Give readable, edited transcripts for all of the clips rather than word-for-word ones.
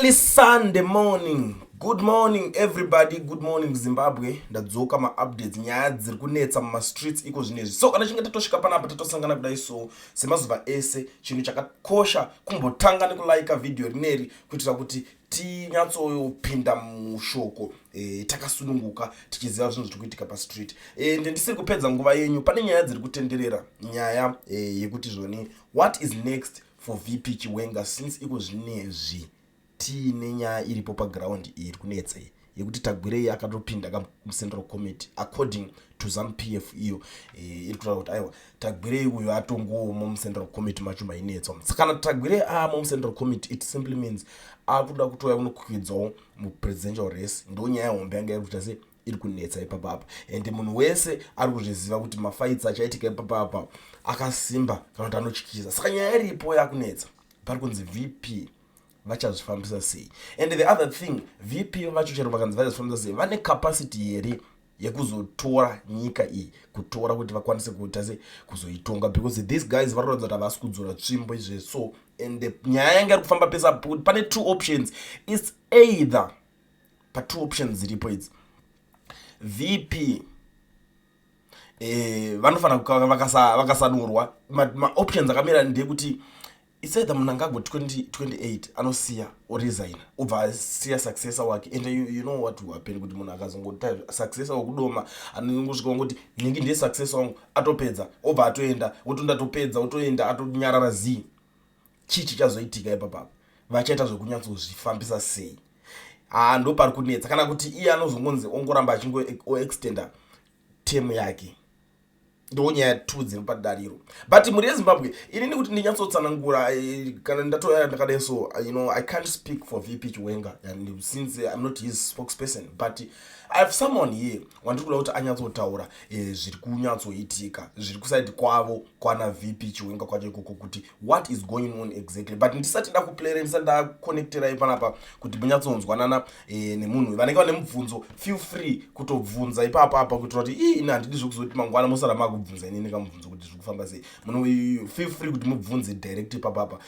Early Sunday morning. Good morning everybody. Good morning Zimbabwe. Ndadzoka maupdates, nyaya dziri kunetsa mumastreets iko zvinezvi. So kana chinge tatosvika panapa, tatosangana kudai, so semazuva ese chinhu chakakosha kumbotanga nekulaika vhidhiyo rineri kuitira kuti tinyatsopinda mushoko takasununguka, tichiziva zvinhu zviri kuitika pastreet. Ende ndisiri kupedza nguva yenyu, pane nyaya dziri kutenderera, nyaya yekuti zvoni what is next for VP Chiwenga, since iko zvinezvi tiine nyaya iripo paground iri kunetsa iyi yekuti Tagwirei akatopinda mucentral committee according to ZANU PF. Iyo iri kutaura kuti aiwa, Tagwirei uyo atongomo mucentral committee macho mainetswa. Saka kana Tagwirei aamo mucentral committee, it simply means akuda kutouya kunokwidzawo mupresidential race. Ndo nyaya hombe yanga iri kuita se iri kunetsa ipapapa, and munhu wese ari kuzviziva kuti mafights achaitika ipapapa akasimba kana kuti anotyisa. Saka nyaya iripo yakunetsa pari kunzi VP vachazvifambisa sei? And the other thing, VP vacho chero vakanzi vachazvifambisa sei, vane capacity here yekuzotora nyika iyi, kutora kuti vakwanise kuita se kuzoitonga? Because these guys vari kuratidza kuti havasi kudzora tsvimbo izvezvi. So and nyaya yanga iri kufamba pesa kuti pane two options. It's either, patwo options dziripo idzi, VP vanofanira vakasanurwa, maoptions akamira ndeyekuti it's either Mnangagwa 2028 anosiya, oresigna, obva asiya successor wake. And you know what will happen, kuti munhu akazongota successor wekudoma, anongosvika ongoti ningi ndiye successor wangu, atopedza obva atoenda, otonda atopedza, otoenda, atonyarara zii. Chii chichazoitika ipapapa? Vachaita zvekunyatsozvifambisa sei? Haa, ndo pari kunetsa. Kana kuti iye anozongonzi ongoramba achingoextenda term yake. Ndo nyaya two dziri padariro. But mhuri yeZimbabwe, inini kuti ndinyatsotsanangura, kana ndatoya ndakadai, so I can't speak for VP Chiwenga, and since I'm not his spokesperson, but I have someone here wandiri kuda kuti anyatsotaura zviri kunyatsoitika, zviri kuside kwavo kwana VP Chiwenga kwacho ikoko, kuti what is going on exactly. But ndisati ndakuplayera, ndisati ndaconnecterai panapa kuti munyatsonzwanana nemunhu, vanenge vane mubvunzo, feel free kutobvunza ipapa apa, kuitira kuti ii ini handidi zvekuzoti mangwana musara makubvunza inini kamubvunzo kuti zviri kufamba sei. Muno feel free kuti mubvunze direct ipapapa,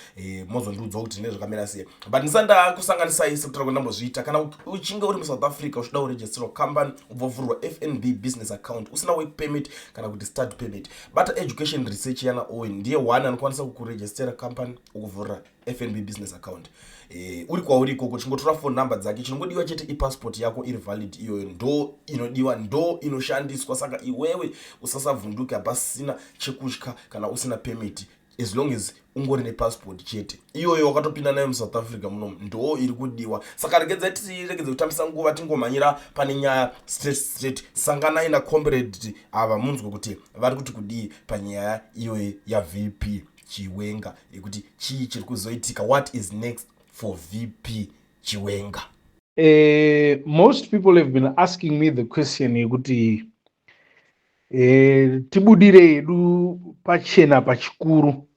mozondiudzawo kuti zvine zvakamira sei. But ndisati ndakusanganisai, sekutaura kwandambozviita, kana uchinge uri muSouth Africa uchida kuregisterwa company, ubva uvhurwa FNB business account, usina work permit kana kuti study permit, bata Education Research yana Owen. Ndiye one anokwanisa kukuregistera company, ukuvhurira FNB business account uri kwauri ikoko. Chingotora phone number dzake, chinongodiwa chete ipassport yako iri valid. Iyoyo ndo inodiwa, ndo inoshandiswa. Saka iwewe usasavhunduke, hapasina chekutya kana usina permit, as long as ungori nepassport chete iyoyo wakatopinda nayo muSouth Africa munomu, ndo iri kudiwa. Saka regedzai tiregedze kutambisa nguva, tingomhanyira pane nyaya straight straight. Sanganai nacomrade ava munzwe kuti vari kuti kudii panyaya iyoyo yaVP Chiwenga, yekuti chii chiri kuzoitika, what is next for VP Chiwenga. Most people have been asking me the question yekuti tibudire hedu pachena pachikuru,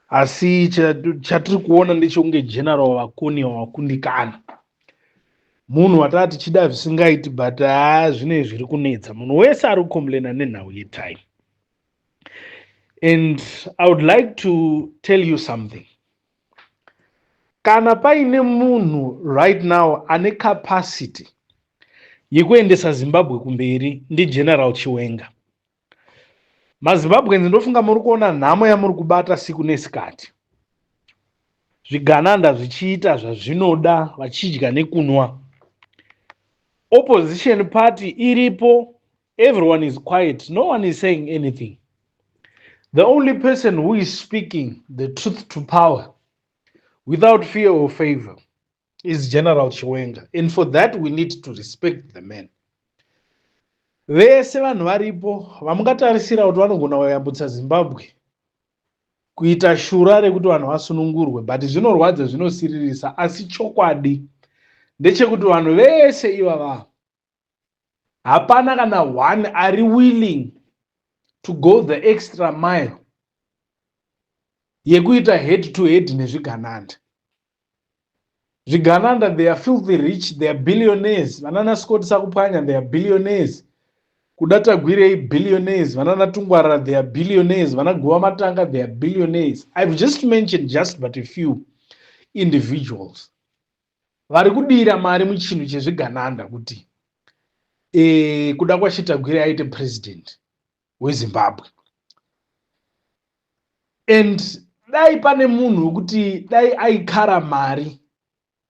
asi chatiri kuona ndechekuti General vakoniwa, vakundikana. Munhu wataa tichida zvisingaiti, but haa, zvine zviri kunetsa. Munhu wese ari kucomplaina nenhau yetime, and I would like to tell you something. Kana paine munhu right now ane capacity yekuendesa Zimbabwe kumberi, ndiGeneral Chiwenga. MaZimbabweans, ndofunga muri kuona nhamo yamuri kubata siku nesikati, zvigananda zvichiita zvazvinoda, vachidya nekunwa. Opposition party iripo, everyone is quiet, no one is saying anything. The only person who is speaking the truth to power without fear or favor is General Chiwenga, and for that we need to respect the man. Vese vanhu varipo vamungatarisira kuti vanogona kuyambutsa Zimbabwe, kuita shura rekuti vanhu vasunungurwe, but zvinorwadza, zvinosiririsa, asi chokwadi ndechekuti vanhu vese ivava hapana kana one ari willing to go the extra mile yekuita head to head nezvigananda. Zvigananda, they are filthy rich, they are billionaires. Vanana Scott Sakupwanya, they are billionaires. Kuda Tagwirei, billionaires. Vanana Tungwarara, they are billionaires. Vana Guvamatanga, they are billionaires. I've just mentioned just but a few individuals. Vari kudira mari muchinhu chezvigananda kuti Kudakwashe Tagwirei aite president weZimbabwe. And dai pane munhu wekuti dai aikara mari,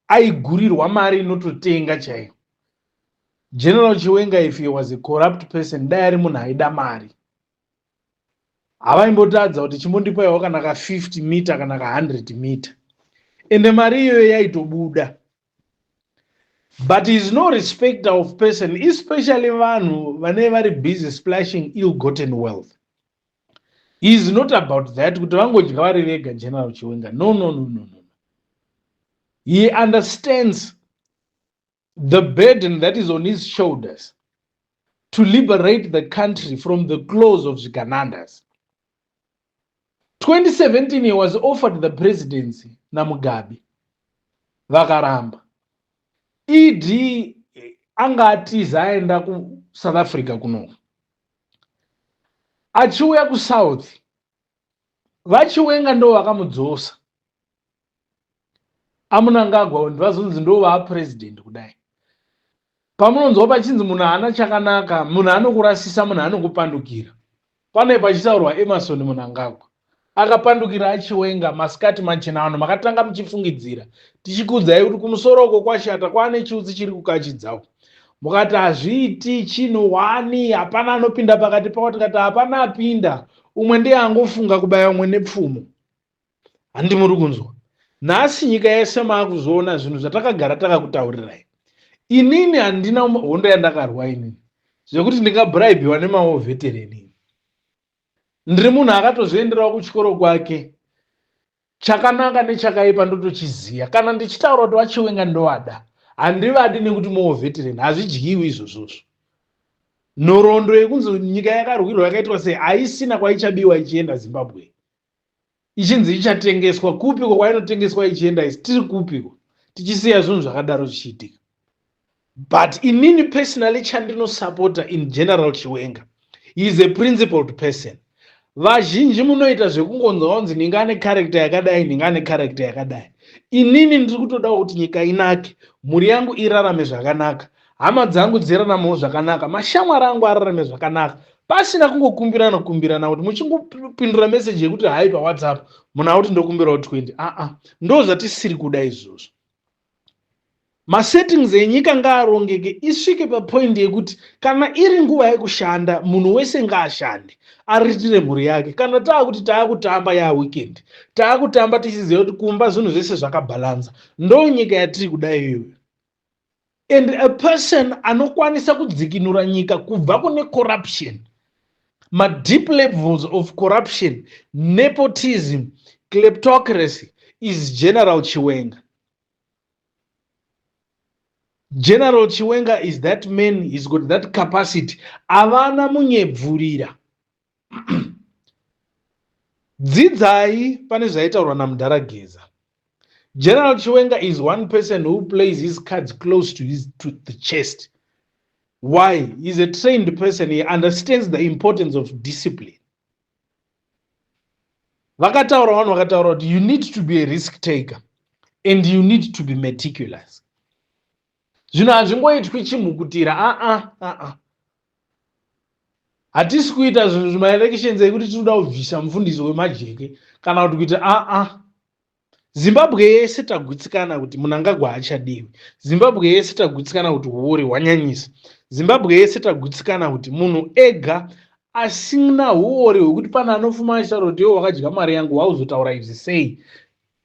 aigurirwa mari inototenga chaiyo, General Chiwenga, if he was a corrupt person, dai ari munhu aida mari, havaimbotadza kuti chimbondipaiwo kana ka 50 meter kana ka 100 meter, ende mari iyoyo yaitobuda. But is no respecter of person, especially vanhu vane vari busy splashing ill gotten wealth. He is not about that, kuti vangodya vari vega. General Chiwenga, no, no, no, no, no. He understands the burden that is on his shoulders to liberate the country from the claws of zviganandas. 2017 he was offered the presidency naMugabe, vakaramba. ED anga atiza aenda kuSouth Africa kuno, achiuya kuSouth, vaChiwenga ndo vakamudzosa. AMnangagwa ndivazonzi ndo vaapurezidendi. Kudai pamunonzwa pachinzi munhu haana chakanaka, munhu anokurasisa, munhu anokupandukira, pane pachitaurwa Emmerson Mnangagwa akapandukira aChiwenga masikati machena. Vanhu makatanga muchifungidzira, tichikuudzai kuti kumusoro uko kwashata, kwaane chiutsi chiri kukachidzawo, mukati hazviiti chinhu hwani, hapana anopinda pakati pavo. Tikati hapana apinda, umwe ndiye angofunga kubaya umwe nepfumo. Handi muri kunzwa? Nhasi nyika yese maakuzoona zvinhu zvatakagara takakutaurirai. Inini handina hondo yandakarwa inini zvekuti ndingabraibiwa nemawar veteran. Ndiri munhu akatozvienderawo kuchikoro kwake. Chakanaka nechakaipa ndotochiziva. Kana ndichitaura kuti vaChiwenga ndovada, handivadi nekuti muwar veteran. Hazvidyiwi izvozvozvo. Nhoroondo yekunzi nyika yakarwirwa yakaitwa sei haisina kwaichabiwa ichienda. Zimbabwe ichinzi ichatengeswa kupiko? Kwainotengeswa ichienda isi tiri kupiko, tichisiya zvinhu zvakadaro zvichiitika? But inini personally, chandinosapota in General Chiwenga, he is a principled person. Vazhinji munoita zvekungonzwa kunzi ninga ane character yakadai, ninga ane character yakadai. Inini ndiri kutodawo kuti nyika inake, mhuri yangu irarame zvakanaka, hama dzangu dziraramewo zvakanaka, mashamwari angu ararame zvakanaka, pasina kungokumbirana kumbirana kuti muchingopindura meseji yekuti hai paWhatsApp munhu akuti ndokumbirawo 20. Aa, ndo zvatisiri kuda izvozvo. Masettings enyika ngaarongeke, isvike papoint yekuti kana iri nguva yekushanda, munhu wese ngaashande, ariritire mhuri yake. Kana taakuti taakutamba yaweekend, taakutamba tichiziva kuti kumba zvinhu zvese zvakabhalanza. Ndo nyika yatiri kuda iyoyo. And a person anokwanisa kudzikinura nyika kubva kune corruption, madeep levels of corruption, nepotism, kleptocracy, is General Chiwenga. General Chiwenga is that man. He's got that capacity. Havana munyebvurira. Dzidzai pane zvaitaurwa namudhara Geza. General Chiwenga is one person who plays his cards close to the chest. Why? He's a trained person. He understands the importance of discipline. Vakataura vanhu, vakataura kuti you need to be a risk taker and you need to be meticulous. Zvinhu hazvingoitwi chimhukutira. Aa, aa, hatisi kuita zvinhu zvimaelections ekuti tinoda kubvisa mufundisi wemajeke kana kuti kuita. Aa, Zimbabwe yese tagutsikana kuti Mnangagwa haachadiwi. Zimbabwe yese tagutsikana kuti huori hwanyanyisa. Zimbabwe yese tagutsikana kuti munhu ega asina huori hwekuti pane anofuma achitaura kuti iwe wakadya mari yangu, wauzotaura izvi sei,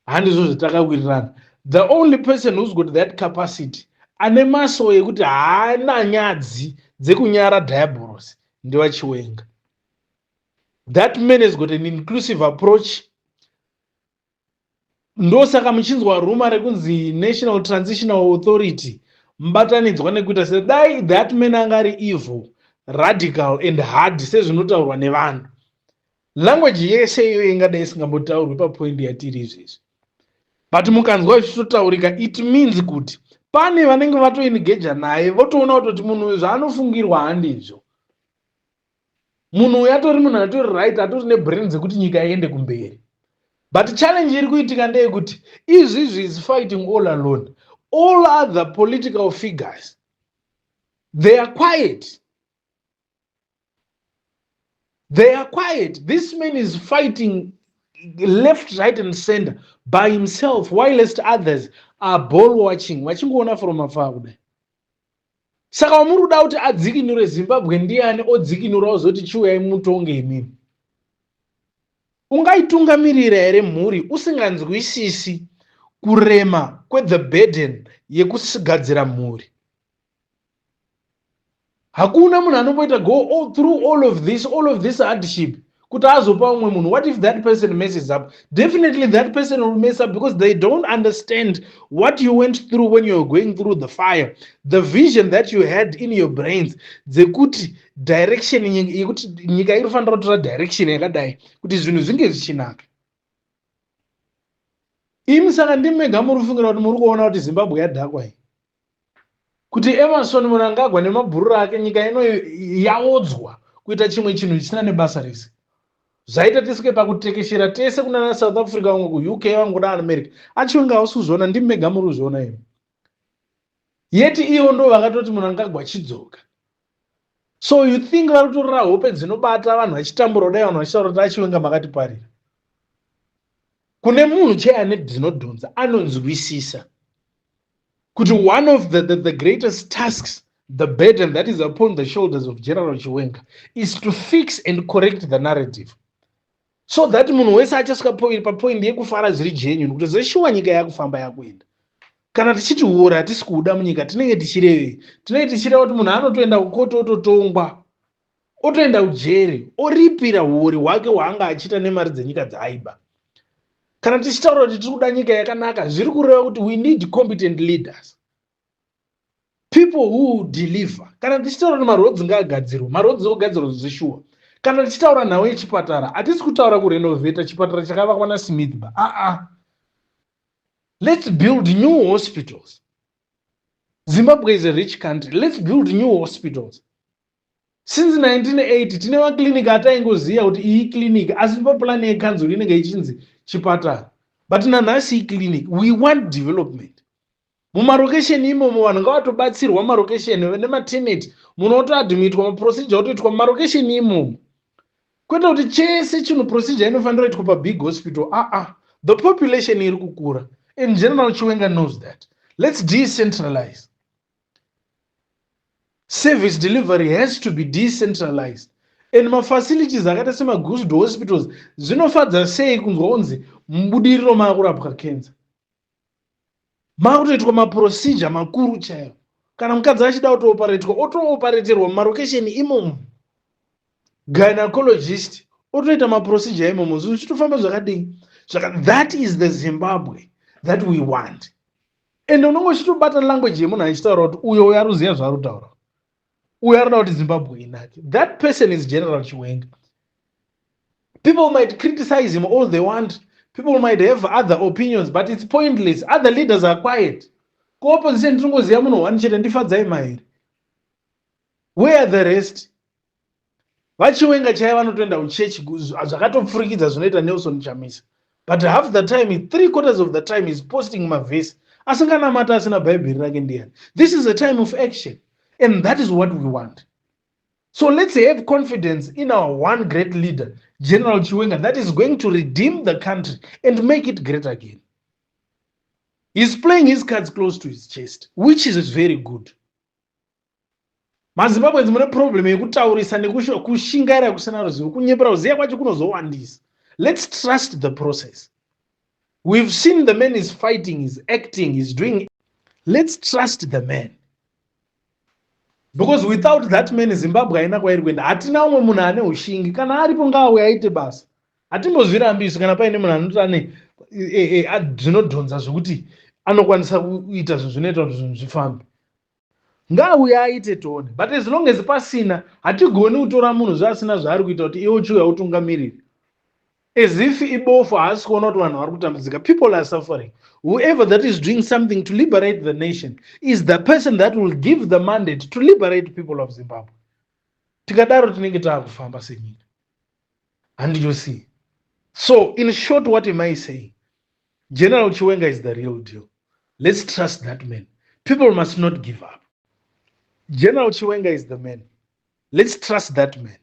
handizvo zvatakawirirana. The only person who's got that capacity, ane maso ekuti haana nyadzi dzekunyara diabolos, ndevaChiwenga. That man has got an inclusive approach. Ndosaka muchinzwa rumour rekunzi National Transitional Authority mubatanidzwa nekuita sedai that man anga ari evil, radical and hard sezvinotaurwa nevanhu, language yese iyoyo ingadai isingambotaurwi papoint yatiri izvezvi. But mukanzwa zvichitotaurika, it means kuti pane vanenge vatoengaja naye, votoona kutoti munhu uyu zvaanofungirwa handizvo. Munhu uyu atori munhu atori right, atori nebrain dzekuti nyika iende kumberi. But challenge iri kuitika ndeyekuti izvizvi is fighting all alone. All other political figures, they are quiet. They are quiet. This man is fighting left, right and center by himself, whilst others are ball watching, vachingoona from afar kudai. Saka wamuri kuda kuti adzikinure Zimbabwe ndiani? Odzikinura ozoti, "Chiuyai mutonge imimi"? Ungaitungamirira here mhuri usinganzwisisi kurema kwethe burden yekugadzira mhuri? Hakuna munhu anomboita go through all of this hardship kuti azopa umwe munhu. What if that person messes up? Definitely that person will mess up, because they don't understand what you went through when you were going through the fire, the vision that you had in your brains dzekuti direction yekuti nyika iri kufanira kutora direction yakadai kuti zvinhu zvinge zvichinaka. Imi saka ndimega muri kufungira kuti muri kuona kuti Zimbabwe yadhakwa iyi, kuti Emmerson Mnangagwa nemabhururu ake, nyika ino yaodzwa kuita chimwe chinhu chisina nebasa rese. Zvaita tisvike pakutekeshera tese kunana South Africa, vamwe kuUK, vamwe kuna America. Achiwenga hausi kuzviona, ndimega muri kuzviona imi. Yeti ivo ndo vakatoti Mnangagwa chidzoka. So you think vari kutorora hope dzinobata vanhu vachitambura kudai, vanhu vachitaura kuti aChiwenga makatiparira? Kune munhu chai ane dzinodhonza anonzwisisa kuti one of the greatest tasks, the burden that is upon the shoulders of General Chiwenga, is to fix and correct the narrative so that munhu wese achasvika papoint yekufara zviri genuine kuti zveshuwa nyika yakufamba, yakuenda. Kana tichiti uori hatisi kuuda munyika, tinenge tichirevei? Tinenge tichireva kuti munhu anotoenda kukoti, ototongwa, otoenda kujeri, oripira uori hwake hwaanga achiita nemari dzenyika dzaaiba. Kana tichitaura kuti tiri kuda nyika yakanaka, zviri kureva kuti we need competent leaders, people who deliver. Kana tichitaura kuti maroads ngaagadzirwe, maroads ogadzirwa zveshuwa. Kana tichitaura nhau yechipatara, hatisi kutaura kurenovheta chipatara chakavakwa naSmith ba. Aa, let's build new hospitals. Zimbabwe is a rich country. Let's build new hospitals. Since 1980 tine maklinika ataingoziva kuti iyi clinic, asi paplani yekanzuro inenge ichinzi chipatara, but nanhasi iclinic. We want development mumarokesheni imomo. Vanhu ngavatobatsirwa marokesheni nematernity, munotoadmitwa, maprocedure otoitwa mumarokesheni imomo, kwete kuti chese chinhu procedure inofanira kuitwa pabig hospital. Aa, the population iri kukura and General Chiwenga knows that. Let's decentralize. Service delivery has to be decentralized and mafacilities akaita semagood hospitals. Zvinofadza sei kunzwa kunzi muBudiriro maakurapwa cancer, maakutoitwa maprocedure makuru chaiwo? Kana mukadzi achida kutooparetwa, otoopareterwa mumarokesheni imomo, gynecologist otoita maprocedure imomo, zvinhu zvichitofamba zvakadii. That is the Zimbabwe that we want. And unonge uchitobata language yemunhu achitaura kuti uyo uyo ari kuziva zvaari kutaura, uyo ari kuda kuti Zimbabwe inake. That person is General Chiwenga. People might criticize him all they want, people might have other opinions, but it's pointless. Other leaders are quiet. Kuopposition tinongoziva munhu one chete, ndiFadzai Mahere. Where are the rest? VaChiwenga chaivo vanotoenda kuchechi zvakatopfurikidza zvinoita Nelson Chamisa, but half the time, three quarters of the time, is posting mavhesi, asinganamata, asina Bhaibheri rake ndiani? This is a time of action and that is what we want. So let's have confidence in our one great leader, General Chiwenga, that is going to redeem the country and make it great again. He's playing his cards close to his chest, which is very good. MaZimbabweans mune problem yekutaurisa nekushingaira kusina ruzivo, kunyepera. Kuziva kwacho kunozowandisa. Let's trust the process. We've seen the man is fighting, is acting, is doing. Let's trust the man, because without that man Zimbabwe haina kwairi kuenda. Hatina umwe munhu ane ushingi. Kana aripo, ngaauye aite basa. Hatimbozvirambiso kana paine munhu anoti ane zvinodhonza zvokuti anokwanisa kuita zvinhu zvinoita kuti zvinhu zvifambe, ngaauye aite tione. But as long as pasina, hatigoni kutora munhu zvaasina zvaari kuita kuti iwe uchiuya utungamiriri, as if ibofu, haasi kuona kuti vanhu vari kutambudzika. People are suffering. Whoever that is doing something to liberate the nation is the person that will give the mandate to liberate people of Zimbabwe. Tikadaro tinenge taakufamba senyika. And you see, so in short, what am I saying? General Chiwenga is the real deal. Let's trust that man. People must not give up. General Chiwenga is the man. Let's trust that man.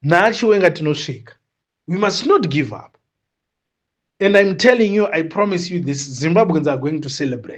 NaaChiwenga tinosvika. We must not give up. And I'm telling you, I promise you this, Zimbabweans are going to celebrate.